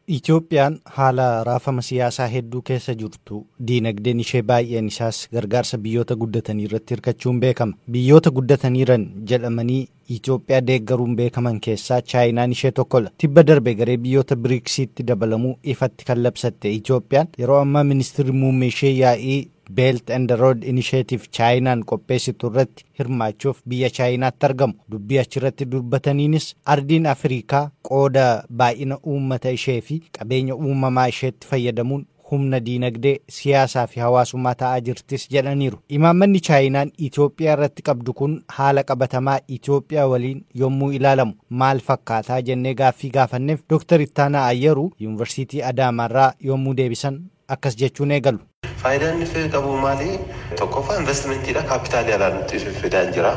Itoophiyaan haala raafama siyaasaa hedduu keessa jirtu, diinagdeen ishee baay'een isaas gargaarsa biyyoota guddatanii irratti hirkachuun beekama. Biyyoota guddataniiran jedhamanii Itoophiyaa deeggaruun beekaman keessaa Chaayinaan ishee tokkodha. Tibba darbe garee biyyoota BRICSitti dabalamuu ifatti kan labsatte Itoophiyaan, yeroo ammaa ministeerri muummee ishee yaa'ii Belt and Road Initiative Chaayinaan qopheessitu irratti hirmaachuuf biyya Chaayinaatti argamu. Dubbii achirratti dubbataniinis ardiin Afrikaa qooda baay'ina uummata ishee fi qabeenya uumamaa isheetti fayyadamuun humna diinagdee, siyaasaa fi hawaasummaa ta'aa jirtis jedhaniiru. Imaammanni Chaayinaan Itoophiyaa irratti qabdu kun haala qabatamaa Itoophiyaa waliin yommuu ilaalamu maal fakkaataa jennee gaaffii gaafanneef, Dr. Ittaanaa Ayyaruu Yuunivarsiitii Adaamaarraa yommuu deebisan akkas jechuun eegalu. Faayidaan inni qabu maali? Tokkoffaa, investmentiidha, kaapitaalii alaa nutti fidaa jira.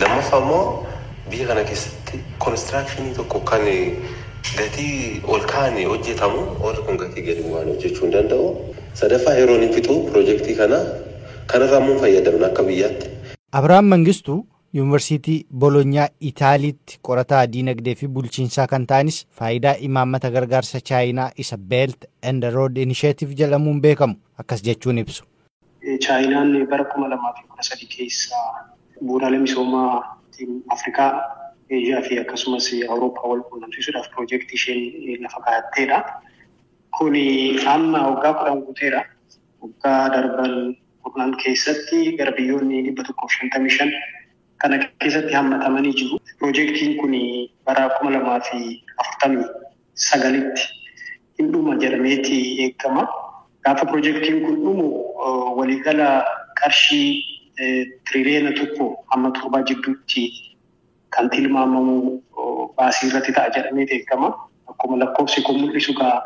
Lammaffaa immoo, biyya kana keessatti constructionii tokko kan gatii ol kaa'anii hojjetamu, warri kun gatii gadi bu'aan hojjechuu hin danda'u. Sadaffaa, yeroon hin fixu piroojeektii kana, kanarraa immoo fayyadamna akka biyyaatti. Abiraam Mangistuu Yuunivarsiitii Bolonyaa Itaaliitti qorataa diinagdee fi bulchiinsaa kan ta'anis faayidaa imaammata gargaarsa Chaayinaa isa Belt and Road Initiative jedhamuun beekamu akkas jechuun ibsu. Chaayinaan bara 2013 keessa bu'uuraalee misoomaa Afrikaa, Eeshiyaa fi akkasumas Awurooppaa wal quunnamsiisuudhaaf piroojeektii isheen lafa kaa'atteedha. Kuni amma waggaa 10 guuteera. Waggaa darban 10 keessatti gara biyyoonni 155 kana keessatti hammatamanii jiru. Piroojeektiin kun bara 2049tti hin dhuma jedhameeti eegama. Gaafa piroojeektiin kun dhumu waliigala qarshii tiriliyoona 1 hamma 7 jidduutti kan tilmaamamu baasii irratti ta'a jedhamee eegama. Akkuma lakkoofsi kun mul'isu gaa,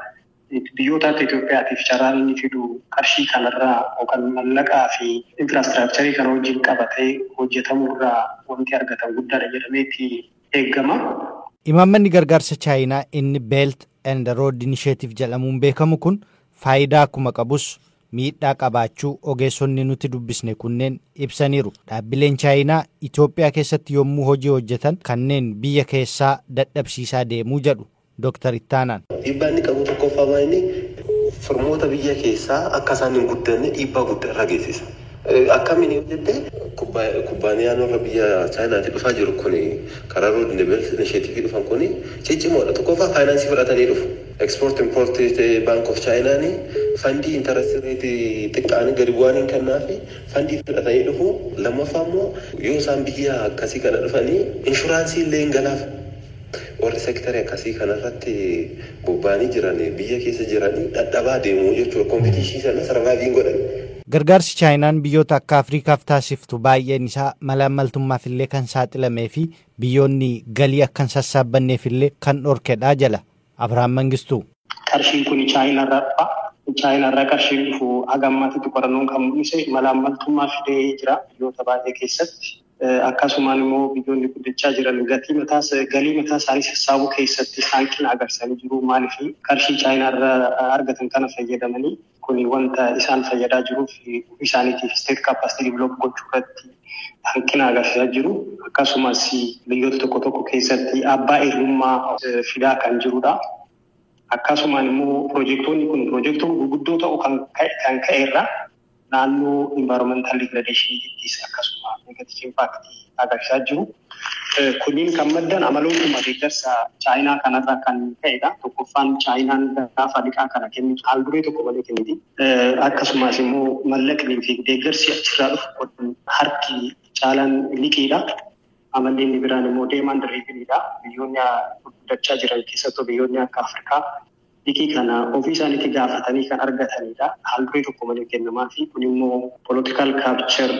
biyyoota akka Itoophiyaatiif carraan inni fidu qarshii kanarraa yookaan mallaqaa fi infrastructurii kana wajjin qabatee hojjetamurraa wanti argatan guddaadha jedhameeti eegama. Imaammanni gargaarsa Chaayinaa inni Belt and Road Initiative jedhamuun beekamu kun faayidaa akkuma qabus miidhaa qabaachuu ogeessonni nuti dubbisne kunneen ibsaniiru. Dhaabbileen Chaayinaa Itoophiyaa keessatti yommuu hojii hojjetan kanneen biyya keessaa dadhabsiisaa deemuu jedhu Dr. Ittaanaan. Dhiibbaa inni qabu tokkoffaa, inni firmoota biyya keessaa akka isaan hin guddanne dhiibbaa guddaa irra geessisa. Akkamiin yoo jette, kubbaaniyaan warra biyya Chaayinaatii dhufaa jiru kun, karaa Road Belt Initiative dhufan kun ciccimoodha. Tokkoffaa, faayinaansii fudhatanii dhufu. Export Import Bank of Chaayinaan fundii interest rate xiqqaan gadi bu'aan hin kennaafi, fundii fudhatanii dhufu. Lammaffaa immoo, yoo isaan biyya akkasii kana dhufanii inshuraansii illee hin galaaf. Warri seektarii akkasii kanarratti bobba'anii jiran, biyya keessa jiranii dadhabaa deemuu jechuudha. Competitionii sana survive godhan. Gargaarsi Chaayinaan biyyoota akka Afriikaaf taasiftu baay'een isaa malaammaltummaaf illee kan saaxilamee fi biyyoonni galii akka hin sassaabbanneef illee kan dhorkedha jala Abiraam Mangistuu. Qarshiin kun Chaayinaarraa dhufa. Chaayinaarraa qarshiin dhufu haga ammaatitti qorannoon kan mul'ise malaammaltummaa fidee jira biyyoota baay'ee keessatti. Akkasumaan immoo biyyoonni guddachaa jiran gatii mataas, galii mataa isaanii sassaabuu keessatti hanqina agarsiisanii jiru. Maaliif? Qarshii Chaayinaarraa argatan kana fayyadamanii, kun wanta isaan fayyadaa jiruuf isaaniitiif state capacity develop gochuu irratti hanqina agarsiisaa jiru. Akkasumas biyyoota tokko tokko keessatti abbaa irrummaa fidaa kan jirudha. Akkasumaan immoo piroojeektoonni kun piroojeektoota gurguddoo ta'u kan ka'e irraa naannoo environmental degradationiittis akkasuma negative impact agarsiisaa jiru. Kunniin kan maddan amalootuma deeggarsa Chaayinaa kanarraa kan ka'edha. Tokkoffaan, Chaayinaan gaafa liqaa kana kennitu haal duree tokko malee kenniti. Akkasumas immoo mallaqnii fi deeggarsi achirraa dhufu kun harki caalaan liqiidha. Amalli inni biraan immoo demand drivenidha. Biyyoonni guddachaa jiran, keessattuu biyyoonni akka Afrikaa, liqii kana ofii isaaniitti gaafatanii kan argatanidha. Haal duree tokko malee kennamaa fi kun immoo political capture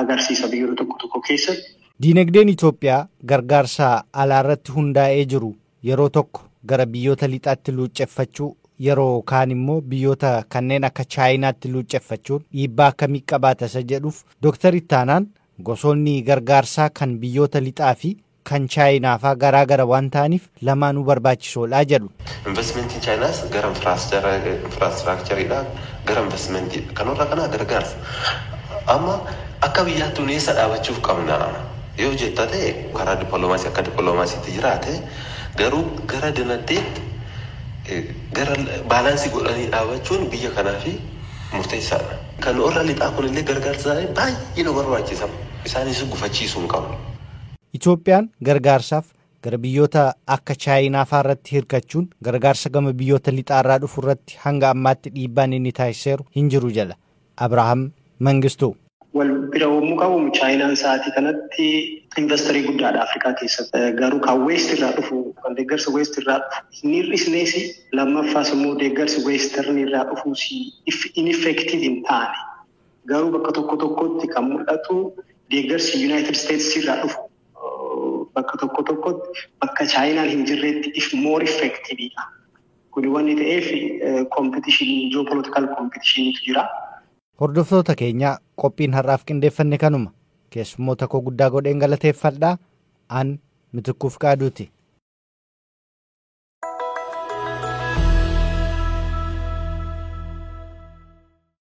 agarsiisa biyyoota tokko tokko keessatti. Diinagdeen Itoophiyaa gargaarsa alaarratti hundaa'ee jiru yeroo tokko gara biyyoota lixaatti luucceffachuu, yeroo kaan immoo biyyoota kanneen akka Chaayinaatti luucceffachuun dhiibbaa akkamii qabaata isa jedhuuf, Dooktar Ittaanaan gosoonni gargaarsaa kan biyyoota lixaa fi kan Chaayinaa faa garaa gara waan ta'aniif lamaanuu barbaachisoodha jedhu. Investmentiin Chaayinaas gara infrastructuriidha, gara investmentii kan warra kanaa gargaarsa. Amma akka biyyaatti eessa dhaabachuuf qabna yoo jetta ta'e, karaa dippiloomaasii akka dippiloomaasiitti jiraate, garuu gara dinagdeetti Gara balance godhanii dhaabachuun biyya kanaaf murteessaadha. Kan warra lixaa kunillee gargaarsa baay'ee nu barbaachisa. Isaanis gufachiisuu hin qabu. Itoophiyaan gargaarsaaf gara biyyoota akka Chaayinaa fa'aa irratti hirkachuun gargaarsa gama biyyoota lixaarraa dhufu irratti hanga ammaatti dhiibbaan inni taasiseeru hin jiru jedha Abrahaam Mangistuu. Wal bira uumuu qabu, Chaayinaan sa'aatii kanatti investor guddaadha Afrikaa keessatti. Garuu kan West irraa dhufu, kan deeggarsa West irraa dhufu hin hir'isnees, lammaffaas immoo deeggarsi Western irraa dhufuus ineffective hin taane. Garuu bakka tokko tokkotti kan mul'atu, deeggarsi United States irraa dhufu bakka tokko tokkotti bakka Chaayinaan hin jirretti if more effectiveidha. Kuni wanni ta'eef competition, geopolitical competitionitu jira. Hordoftoota keenya, qophiin har'aaf qindeeffanne kanuma. Keessummoota koo guddaa godheen galateeffadhaa. An Mitikkuuf Qaaduuti.